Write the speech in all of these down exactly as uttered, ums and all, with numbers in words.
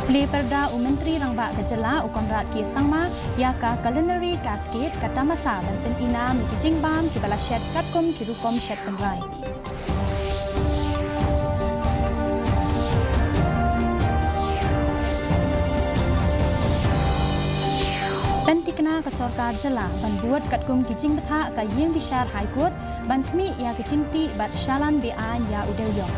Plie pyrda u Myntri Rangbah ka jylla u Conrad K Sangma ïa ka Culinary Cascade, ka tamasa ban pynïaid ïa ki jingbam kiba la shet katkum ki rukom shet tynrai. Pyntikna ka sorkar jylla ban bud katkum ki jingbthah ka ïing bishar High Court ban khmih ïa ka jingtih bad shalan be-aiñ ïa u dewïong.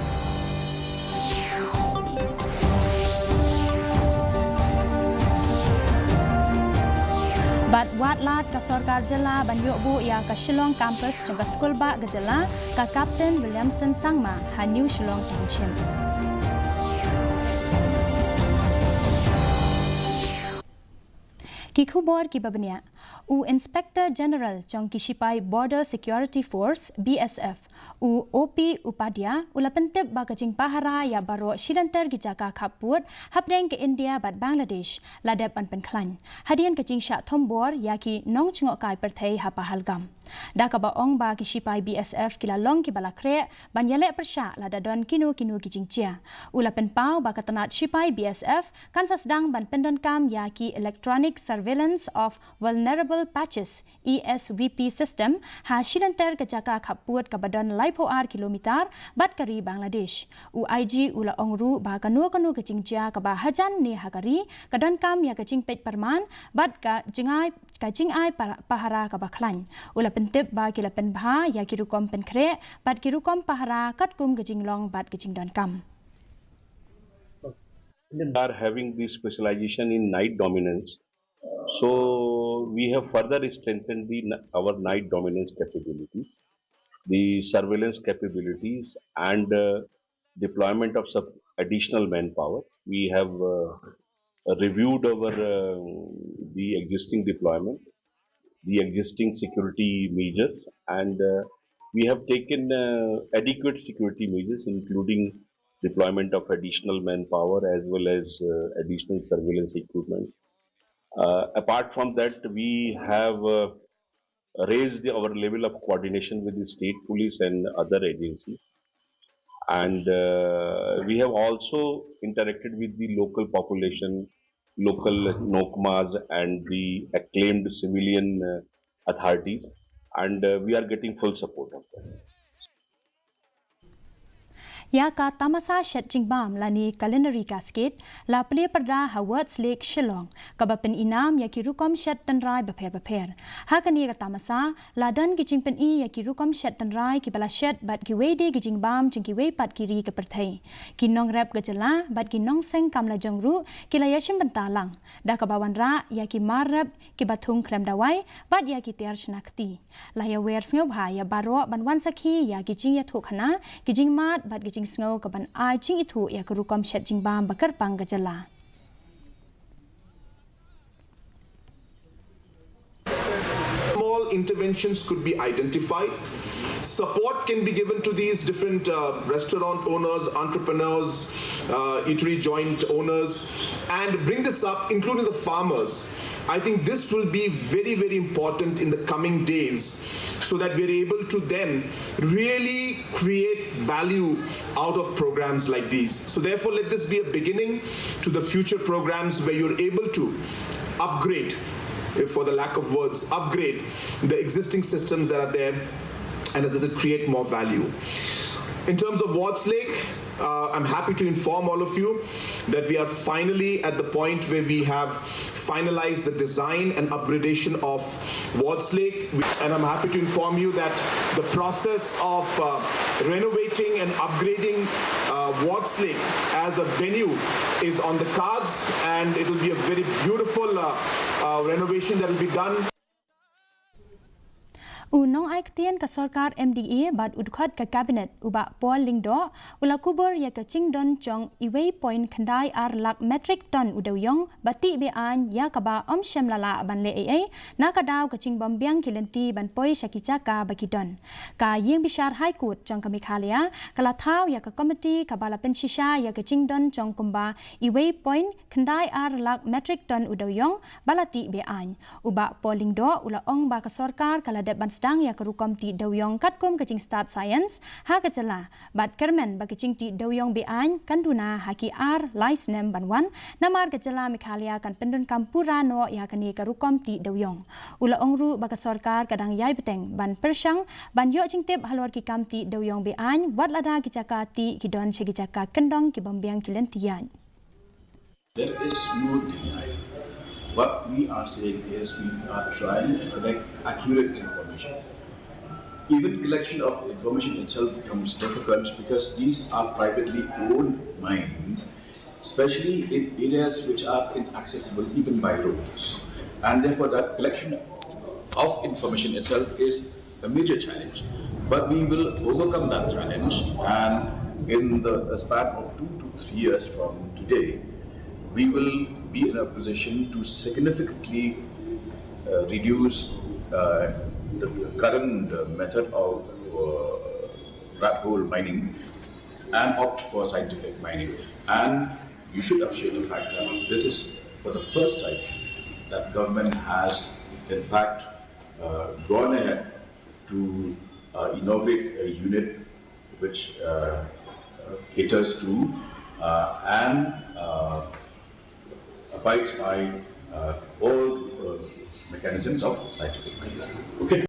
Bad wad lad ka sorkar jylla ban ïoh buh ïa ka Shillong Campus jong ka skulbah ka jylla, ka Captain Williamson Sangma, ha New Shillong Township. Ki khubor kiba bniah. U Inspector General jong ki shipai Border Security Force, B S F, u O P Upadhyay, u la pyntip ba ka jingpahara ïa baroh shilynter ki jaka khappud hapdeng ka India bad Bangladesh la dep ban pynkhlaiñ hadien ka jingshah thombor ïa ki nongjngohkai pyrthei ha Pahalgam. Da kaba ong ba ki shipai B S F ki la long kiba la khreh ban ïaleh pyrshah lada don kino kino ki jingjia. U la pynpaw ba ka tnat shipai B S F kan sa sdang ban pyndonkam ïa ki Electronic Surveillance of Vulnerable Patches, E S V P system, ha shilynter ka jaka khappud kaba don laiphew ar kilometer bad ka ri Bangladesh. U I G u la ong ruh ba kano kano ka jingjia kaba hajan ne ha ka ri ka donkam ïa ka jingpeit pyrman bad ka jingai ka jingai para-, pahara kaba khlaiñ. U la pyntip ba ki la pynbha ïa ki rukom pynkhreh bad ki rukom pahara katkum ka jinglong bad ka jingdonkam. Are having this specialization in night dominance. So we have further strengthened the, our night dominance capabilities, the surveillance capabilities, and uh, deployment of some additional manpower. We have uh, reviewed our uh, the existing deployment, the existing security measures, and uh, we have taken uh, adequate security measures, including deployment of additional manpower as well as uh, additional surveillance equipment. Uh, apart from that, we have uh, raised the, our level of coordination with the state police and other agencies. And uh, we have also interacted with the local population, local NOCMAs, and the acclaimed civilian uh, authorities. And uh, we are getting full support of them. Ïa ka tamasa shet jingbam lane Culinary Cascade la plie pyrda ha Wards Lake, Shillong, kaba pynïaid ïa ki rukom shet tynrai bapher bapher. Ha kane ka tamasa la don ki jingpyni ïa ki rukom shet tynrai kiba la shet bad kiwei de ki jingbam jong kiwei pat ki ri ka pyrthei. Ki nongrep ka jylla bad ki nongseng kam lajong ruh ki la ïashim bynta lang da kaba wanrah ïa ki mar rep kiba thung khlem dawai bad ïa ki tiar shna kti. La ïawer sngewbha ïa baroh ban wan sakhi ïa ki jingïathuh khana, ki jingmad bad ki jingsngew kaban ai jingithuh ïa ka rukom shet jingbam ba kyrpang ka jylla. Small interventions could be identified. Support can be given to these different uh, restaurant owners, entrepreneurs, uh, eatery joint owners, and bring this up, including the farmers. I think this will be very, very important in the coming days so that we're able to then really create value out of programs like these. So therefore, let this be a beginning to the future programs where you're able to upgrade, if for the lack of words, upgrade the existing systems that are there and as I said, create more value. In terms of Wards Lake, uh, I'm happy to inform all of you that we are finally at the point where we have finalized the design and upgradation of Wards Lake. And I'm happy to inform you that the process of uh, renovating and upgrading uh, Wards Lake as a venue is on the cards, and it will be a very beautiful uh, uh, renovation that will be done. U nongai ktien ka sorkar M D A bad u dkhot ka cabinet u Bah Paul Lyngdoh u la kubur ïa ka jingdon jong iwei point khyndai ar lak metric ton u dewïong ba tih be-aiñ ïa kaba ym shym la lah ban leh ei ei na ka daw ka jingbym biang ki lynti ban poi sha ki jaka ba ki don. Ka ïing bishar High Court jong ka Meghalaya ka la thaw ïa ka komiti kaba la pynshisha ïa ka jingdon jong kumba iwei point khyndai ar lak metric ton u dewïong ba la tih be-aiñ. U Bah Paul Lyngdoh u la ong ba ka sorkar ka la dep ban dang ïa ka rukom tih dewiong katkum ka jingstad science ha ka jylla, bad kyrmen ba ka jingtih dewiong be-aiñ kan duna ha ki ar lai snem ban wan, namar ka jylla Meghalaya kan pyndonkam pura noh ïa kane ka rukom tih dewiong. U la ong ruh ba ka sorkar ka dang ïai bteng ban pyrshang ban ïoh jingtip halor ki kam tih dewiong be-aiñ, wat lada ki jaka tih ki don sha ki jaka kyndong ki bym biang ki lynti ïaid. There is no denial. What we are saying is we are trying to collect accurate information. Even collection of information itself becomes difficult because these are privately owned mines, especially in areas which are inaccessible even by roads. And therefore, that collection of information itself is a major challenge. But we will overcome that challenge, and in the span of two to three years from today, we will be in a position to significantly uh, reduce uh, the current uh, method of uh, rat hole mining and opt for scientific mining. And you should appreciate the fact that this is for the first time that government has, in fact, uh, gone ahead to uh, inaugurate a unit which uh, caters to uh, and uh, abides by uh, all uh, mechanisms of scientific method. Okay.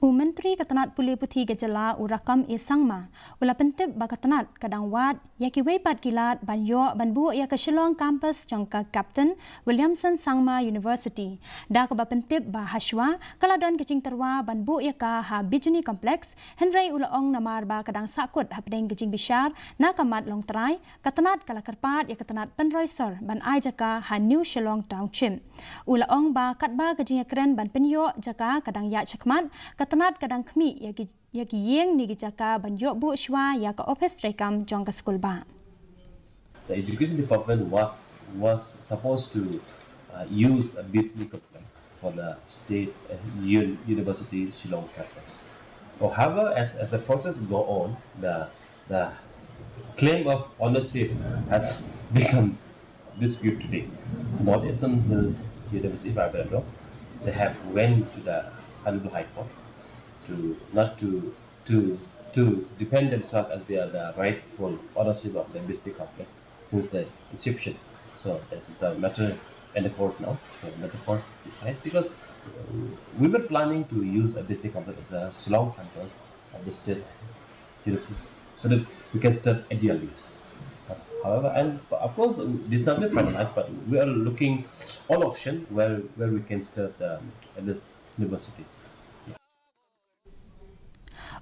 U Myntri ka tnat pule puthi ka jylla u Rakkam A Sangma u la pyntip ba ka tnat ka dang wad ïa kiwei pat ki lad ban ïoh ban buh ïa ka Shillong Campus jong ka Captain Williamson Sangma University, da kaba pyntip ba hashwa ka la don ka jingtyrwa ban buh ïa ka ha Bijni Complex, hynrei u la ong namar ba ka dang sahkut hapdeng ka jingbishar na ka mat longtrai, ka tnat ka la kyrpad ïa ka tnat pynroi sor ban ai jaka ha New Shillong Township. U la ong ba katba ka jingïakren ban pynïoh jaka ka dang ïaid shakhmat, ka tnat ka dang khmih ïa ki ïa ki ïing ne ki jaka ban ïoh buh shwa ïa ka ophis treikam jong ka skulbah. The education department was was supposed to uh, use a Bijni complex for the state uh, un- university Shillong campus. However, as, as the process go on, the the claim of ownership has become dispute today. So North Eastern Hill University Private Limited, they have went to the Honorable High Court to not to to to defend themselves as they are the rightful ownership of the Bijni complex since the inception. So that is the matter in the court now. So let the court decide because uh, we were planning to use a Bijni complex as a Shillong campus of the state university so that we can start ideally. However, and of course, this is not yet finalized, but we are looking all option where where we can start um, at this university.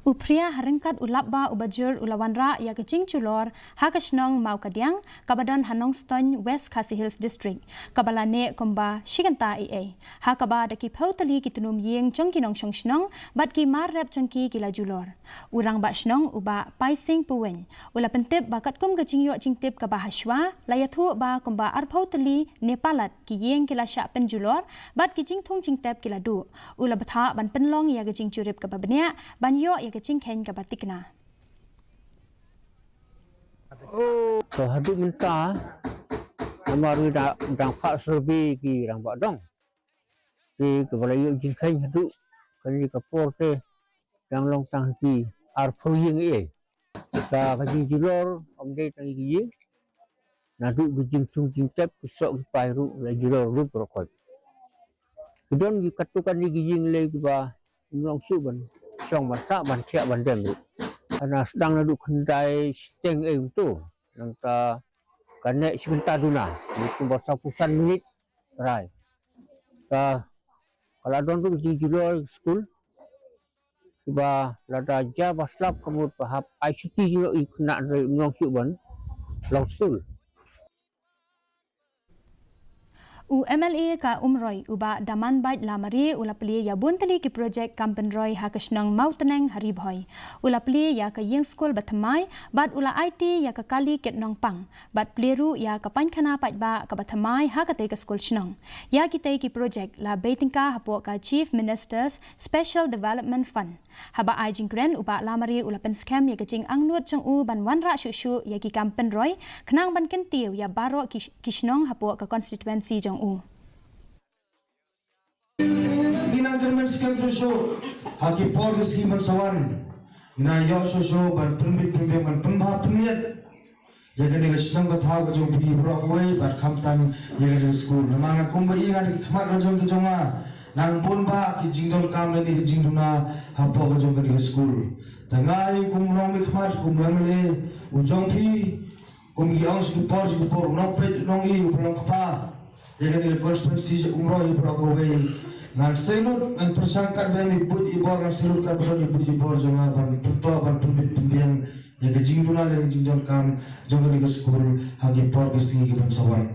U phria ha ryngkat u lapbah u bajur u la wanrah ïa ka jingjulor ha ka shnong Mawkadiang kaba don ha Nongstoiñ, West Khasi Hills District, kaba la neh kumba shi kynta eiei, ha kaba da ki phew tylli ki tnum ïing jong ki nongshong shnong bad ki mar rep jong ki ki la julor. U rangbah shnong u Bah Paising Puweiñ u la pyntip ba katkum ka jingïoh jingtip kaba hashwa, la ïathuh ba kumba arphew tylli ne palat ki ïing ki la shah pynjulor bad ki jingthung jingtep ki la duh. U la bthah ban pynlong ïa ka jingjurip kaba bniah ban ïoh ïa ka jingkheiñ kaba tikna. To haduh mynta namar u dang phah survey ki rangbah dong. Te kaba la ïoh jingkheiñ haduh kane ka por te dang long tang ki arphew ïing eiei. Ka ka jingjulor ym dei tang ïa ki ïing. Naduh ki jingthung jingtep, ki soh ki pai ruh la julor ruh baroh khoit. Ki don ki katto katne ki ïing lei kiba ym long shuh ban shong ban sah ban thiah ban dem ruh. Hana sdang naduh khyndai shiteng ei kumto. Nangta ka neh shi kynta duna, kumba sawphew san minit rai. Ka ka la don ruh ki jingjulor ki skul. Kiba lada jia ba slap ka mut ba hap ai shuti jingïoh ïa ki khynnah hynrei ym long shuh ban long skul. U MLA ka Umroi u Bah Damanbait Lamare u la plie ïa bun tylli ki projek kam pynroi ha ka shnong Mawtneng ha Ri Bhoi. U la plie ïa ka ïing skul ba thymmai bad u la aiti ïa ka kali kit nongpang bad plie ruh ïa ka paiñkhana paidbah kaba thymmai ha katei ka skul shnong. Ïa kitei ki projek la bei tyngka hapoh ka Chief Minister's Special Development Fund. Haba ai jingkren u Bah Lamare u la pynskhem ïa ka jingangnud jong u ban wanrah shuh shuh ïa ki kam pynroi khnang ban kyntiew ïa baroh ki, ki shnong hapoh ka constituency jong u. Ngan jyrmen skhem shuh shuh ha ki por ki sngi ban sa wan. Ngan ïoh shuh shuh ban pynbit pynbiang ban pynbha pynmiat ïa kane ka shnong ka thaw ka jong phi baroh kawei bad khamtam ïa kane ka skul. Namar nga kumba i ngan ki khmat ka jong ka jong nga nang bun bah ki jingdonkam lane ki jingduna hapoh ka jong kane ka skul. Te nga i kum u nongmihkhmat, kum u M L A u jong phi, kum ki ong shi ki por shi ki por u nongpeit u nong-i uba long kpa ïa kane ka constituency jong u Umroi baroh kawei. Ngan salute, ngan pyrshang katba i buit i bor, ngan salute katba i buit i bor jong nga ban pyntoh ban pynbit pynbiang ïa ka jingduna lane ka jingdonkam jong kane ka skul ha ki por ki sngi kiban sa wan.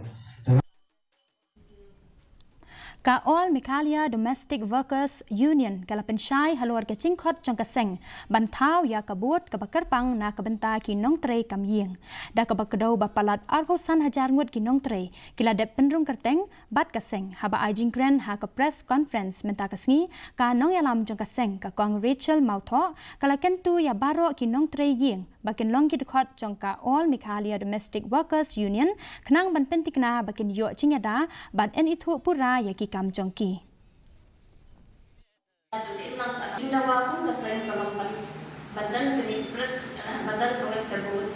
Ka All Meghalaya Domestic Workers Union ka la pynshai halor ka jingkhot jong ka seng ban thaw ïa ka bud kaba kyrpang na ka bynta ki nongtrei kam ïing. Da kaba kdew ba palat arphew san hajar ngut ki nongtrei ki la dep pynrung kyrteng bad ka seng. Haba ai jingkren ha ka press conference mynta ka sngi, ka nongïalam jong ka seng, ka Kong Rachel Mawthoh, ka la kyntu ïa baroh ki nongtrei ïing ba kin long ki dkhot jong ka All Meghalaya Domestic Workers Union khnang ban pyntikna ba kin ïoh jingïada bad yn ithuh pura ïa ki kam jong ki. Jong ka imlang sahlang. Jingdawa kum ka seng ka long ban, ban don kane ka pres, ban don kawei ka bud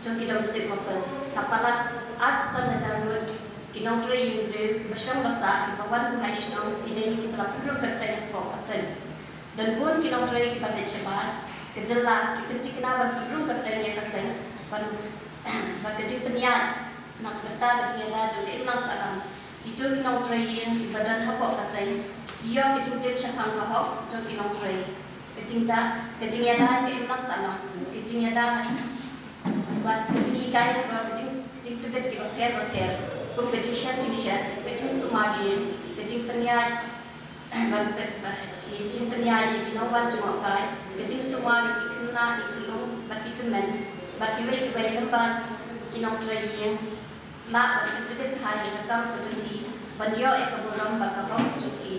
jong ki domestic workers. Ka palat arphew san hajar ngut ki nongtrei ïing briew ba shong ba sah kiba wan buh ha shnong, ki dei kiba la pynrung kyrteng hapoh ka seng. Don bun ki nongtrei kiba leit shabar ka jylla ki pyntikna ban pynrung kyrteng ïa ka seng ban, ban ka jingpynïaid na ka bynta ka jingïada jong ka imlang sahlang. Kito ki nongtrei ïing kiba don hapoh ka seng ki ïoh ka jingtip shaphang ka hok jong ki nongtrei. Ka jingda, ka jingïada ka imlang sahlang, ka jingïada bad ka jinghikai halor ka jing, jingtbit kiba pher bapher, kum ka jingshet jingshet, ka jingsumar ïing, ka jingpynïaid bad, bad, bad, ki jingpynïaid ïa ki nongwan jngohkai, ka jingsumar ïa ki khynnah, ki khyllung bad ki tymmen bad kiwei kiwei, lem bad ki nongtrei ïing lah ban pyntbit bha ïa ka kam ka jong ki, ban ïoh ïa ka burom bad ka hok ka jong ki.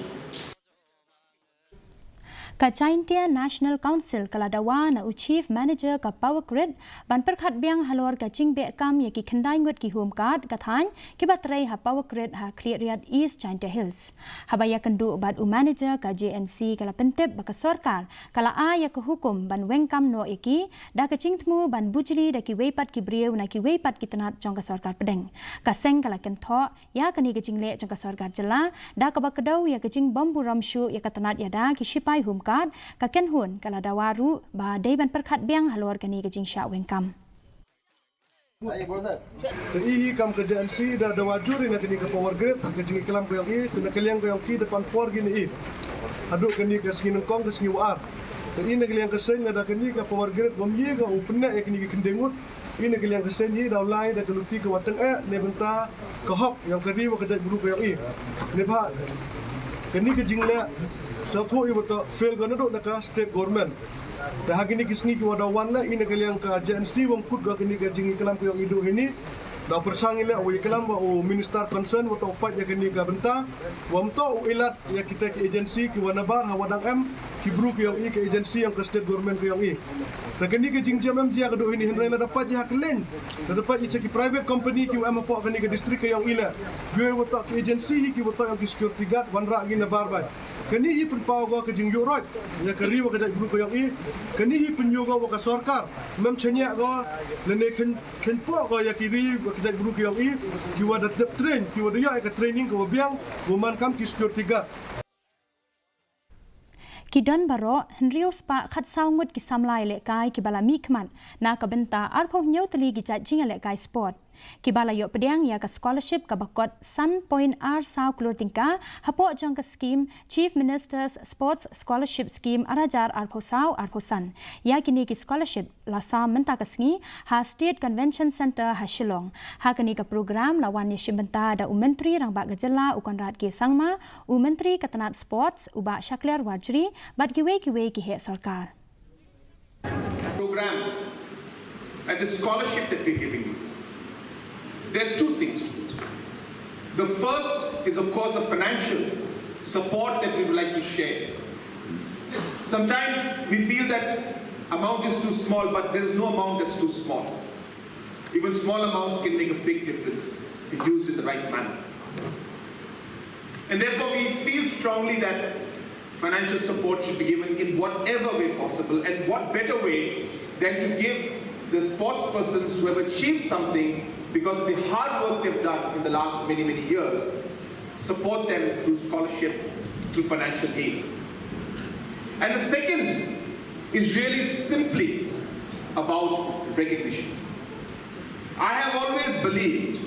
Ka Jaintia National Council ka la dawa na u Chief Manager ka Power Grid ban pyrkhat biang halor ka jingbeh kam ïa ki khyndai ngut ki home guard ka thaiñ kiba trei ha Power Grid ha Khliehriat, East Jaintia Hills. Haba ïakynduh bad u manager ka J N C ka la pyntip ba ka sorkar ka la ai ïa ka hukum ban weng kam noh ïa ki da ka jingthmu ban bujli da kiwei pat ki briew na kiwei pat ki tnat jong ka sorkar pdeng. Ka seng ka la kynthoh ïa kane ka jingleh jong ka sorkar jylla da kaba kdew ïa ka jingbym burom shuh ïa ka tnat ïada ki shipai home guard, ka kynhun ka la dawa ruh ba dei ban pyrkhat biang halor kane ka jingshah weng kam. Te i hi kam ka J N C da dawa jur ïa kane ka Power Grid, ka jingïaklam ka ïong i, te na ka liang ka ïong ki da pan por ki ne i. Haduh kane ka sngi nyngkong ka sngi wa ar. Te i na ka liang ka seng da kane ka Power Grid bym ïa ka u pynneh ïa kane ka khyndai ngut. I na ka liang ka seng i daw lai da ka luti ka wa teng eh ne bynta ka hok ïong ka ri wa ka jaitbru ka ïong i. Ne bha kane ka jingleh sa thoh i wa ta fail ka naduh na ka state government. Te ha kine ki sngi ki wa daw wan leh i na ka liang ka J N C wa ym kut ka kane ka jingïaklam ka ïong i duh hini. Daw pyrshang i leh wa ïaklam wa u minister concern wa ta u pait ïa kane ka bynta. Wa ym ta u ilat ïa kita ki agency ki wa nabar ha wa dang em ki bru ki ïong i, ka agency ïong ka state government ki ïong i. Te kane ka jingjia em jia ka duh hini hynrei lada pait ïa ha ka leng, lada pait ïa ki private company ki wa em hapoh kane ka district ki ïong i leh. Ïoh wa ta ki agency hi ki wa ta ïong ki security guard wanrah ki nabar bai. Kane hi pynpaw ka ka jingïoh roi ïa ka ri wa ka jaitbru ki ïong i. Kane hi pynïoh ka wa ka sorkar mem chaniah ka lane khen khen poh ka ïa ki ri wa ka jaitbru ki ïong i. Ki wa da dep train, ki wa da ïoh ïa ka training ka wa biang wa man kam ki security guard. Ki don baroh hynriew spah khatsaw ngut ki samla ïalehkai kiba la mihkhmat na ka bynta arphew hynñiew tylli ki jait jingïalehkai sport. Kiba la ïoh pdiang ïa ka scholarship kaba kot san point ar saw klur tyngka hapoh jong ka skim Chief Minister's Sports Scholarship Scheme ar hajar arphew saw arphew san. Ïa kine ki scholarship la sam mynta ka sngi ha State Convention Centre ha Shillong. Ha kane ka program la wan ïashim bynta da u Myntri Rangbah ka Jylla u Conrad K Sangma, u Myntri ka tnat Sports u Bah Shakliar Warjri bad kiwei kiwei ki heh sorkar. Program and the scholarship that we're giving you, there are two things to it. The first is, of course, the financial support that we would like to share. Sometimes we feel that amount is too small, but there is no amount that's too small. Even small amounts can make a big difference if used in the right manner. And therefore, we feel strongly that Financial support should be given in whatever way possible, and what better way than to give the sports persons who have achieved something because of the hard work they've done in the last many, many years, support them through scholarship, through financial aid. And the second is really simply about recognition. I have always believed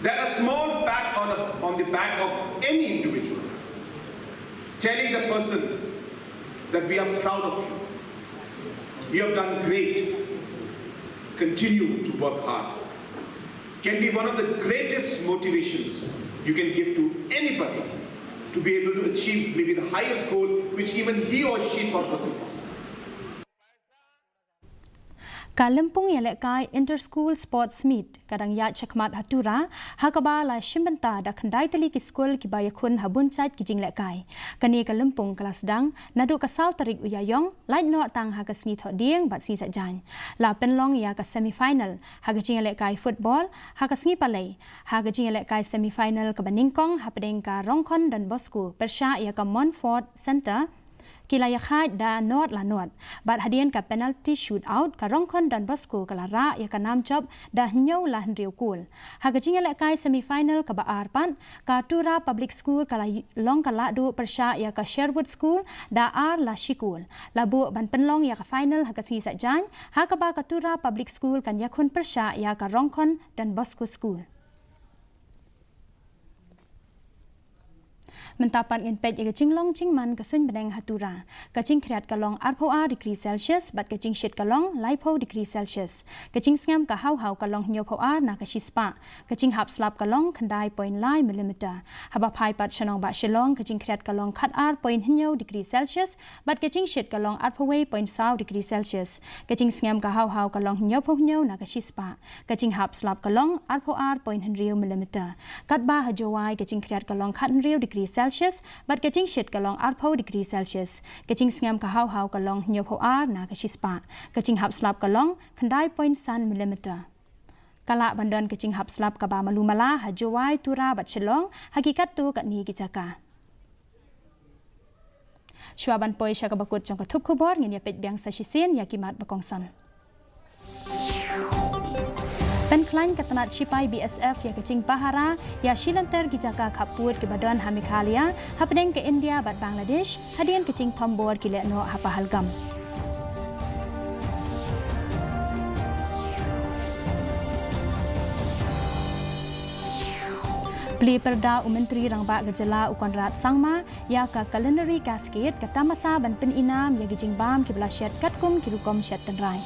that a small pat on, on the back of any individual, telling the person that we are proud of you, you have done great, continue to work hard, can be one of the greatest motivations you can give to anybody to be able to achieve maybe the highest goal which even he or she thought was impossible. Ka lympung ïalehkai Inter School Sports Meet ka dang ïaid shakhmat ha Tura, ha kaba la shim bynta da khyndai tylli ki skul kiba ïakhun ha bun jait ki jinglehkai. Kane ka lympung ka la sdang naduh ka saw tarik u Ïaïong, lait noh tang ha ka sngi Thohdieng bad sngi Saitjaiñ. La pynlong ïa ka semi final ha ka jingïalehkai football ha ka sngi Palei. Ha ka jingïalehkai semi final kaba nyngkong hapdeng ka Rongkhon Don Bosco pyrshah ïa ka Montfort Centre, ki la ïakhaid da nod la nod. Bad hadien ka penalty shootout, ka Rongkhon Don Bosco ka la rah ïa ka nam jop da hynñiew la hynriew kol. Ha ka jingïalehkai semi final kaba ar pat, ka Tura Public School ka la long ka lahduh pyrshah ïa ka Sherwood School da ar la shi kol. La buh ban pynlong ïa ka final ha ka sngi Saitjaiñ, ha kaba ka Tura Public School kan ïakhun pyrshah ïa ka Rongkhon Don Bosco School. Mynta pat ngin peit ïa ka jinglong jingman ka suiñ bneng ha Tura. Ka jingkhriat ka long arphew ar degree Celsius bad ka jingshit ka long laiphew degree Celsius. Ka jingsngem ka haw haw ka long hynñiewphew ar na ka shispah. Ka jinghap slap ka long khyndai point lai millimeter. Haba phai pat sha nongbah Shillong, ka jingkhriat ka long khat ar point hynñiew degree Celsius bad ka jingshit ka long arphew wei point saw degree Celsius. Ka jingsngem ka haw haw ka long hynñiewphew hynñiew na ka shispah. Ka jinghap slap ka long arphew ar point hynriew millimeter. Katba ha Jowai ka jingkhriat ka long khat hynriew degree Celsius bad ka jingshit ka long arphew degree Celsius. Ka jingsngem ka haw haw ka long hynñiewphew ar na ka shispah. Ka jinghap slap ka long khyndai point san millimeter. Ka lah ban don ka jinghap slap kaba malu mala ha Jowai, Tura bad Shillong ha ki katto katne ki jaka. Shuwa ban poi sha kaba kut jong ka thup khubor, ngin ïa peit biang sa shisien ïa ki mat ba kongsan. Pynkhlaiñ ka tnat shipai B S F ïa ka jingpahara ïa shilynter ki jaka khappud kiba don ha Meghalaya hapdeng ka India bad Bangladesh hadien ka jingthombor ki lehnoh ha Pahalgam. Plie pyrda u Myntri Rangbah ka Jylla u Conrad Sangma ïa ka Culinary Cascade, ka tamasa ban pynïnam ïa ki jingbam kiba la shet katkum ki rukom shet tynrai.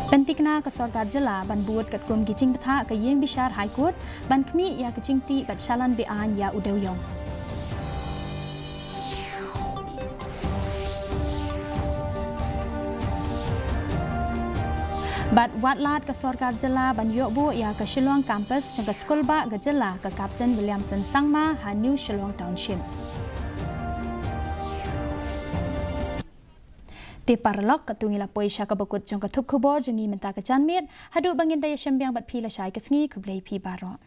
Pynthikna ka Sorkar Jylla ban bud katkum ki jingbthah ka Ïing Bishar High Court ban khmih ïa ka jingtih bad shalan be-aiñ ïa u dewïong. Bad wad lad ka Sorkar Jylla ban ïoh buh ïa ka Shillong Campus jong ka Skulbah ka Jylla ka Captain Williamson Sangma ha New Shillong Township. Te paralok, katto ngi la poi sha kaba kut jong ka thup khubor jong ngi mynta ka janmiet, haduh ba ngin da ïashem biang bad phi lashai ka sngi, khublei phi baroh.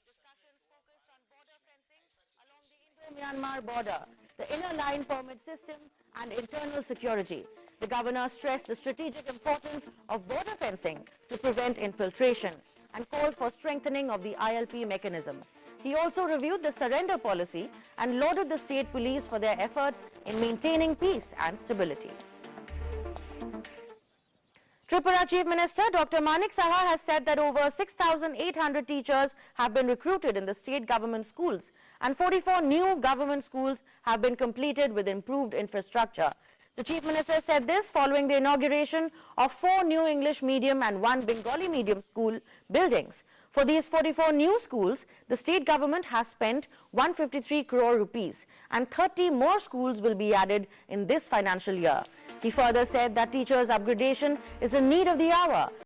Discussions focused on border fencing along the Indo-Myanmar border, the inner line permit system, and internal security. The governor stressed the strategic importance of border fencing to prevent infiltration and called for strengthening of the I L P mechanism. He also reviewed the surrender policy and lauded the state police for their efforts in maintaining peace and stability. Tripura Chief Minister Doctor Manik Saha has said that over six thousand eight hundred teachers have been recruited in the state government schools and forty-four new government schools have been completed with improved infrastructure. The Chief Minister said this following the inauguration of four new English medium and one Bengali medium school buildings. For these forty-four new schools, the state government has spent one fifty-three crore rupees and thirty more schools will be added in this financial year. He further said that teachers' upgradation is a need of the hour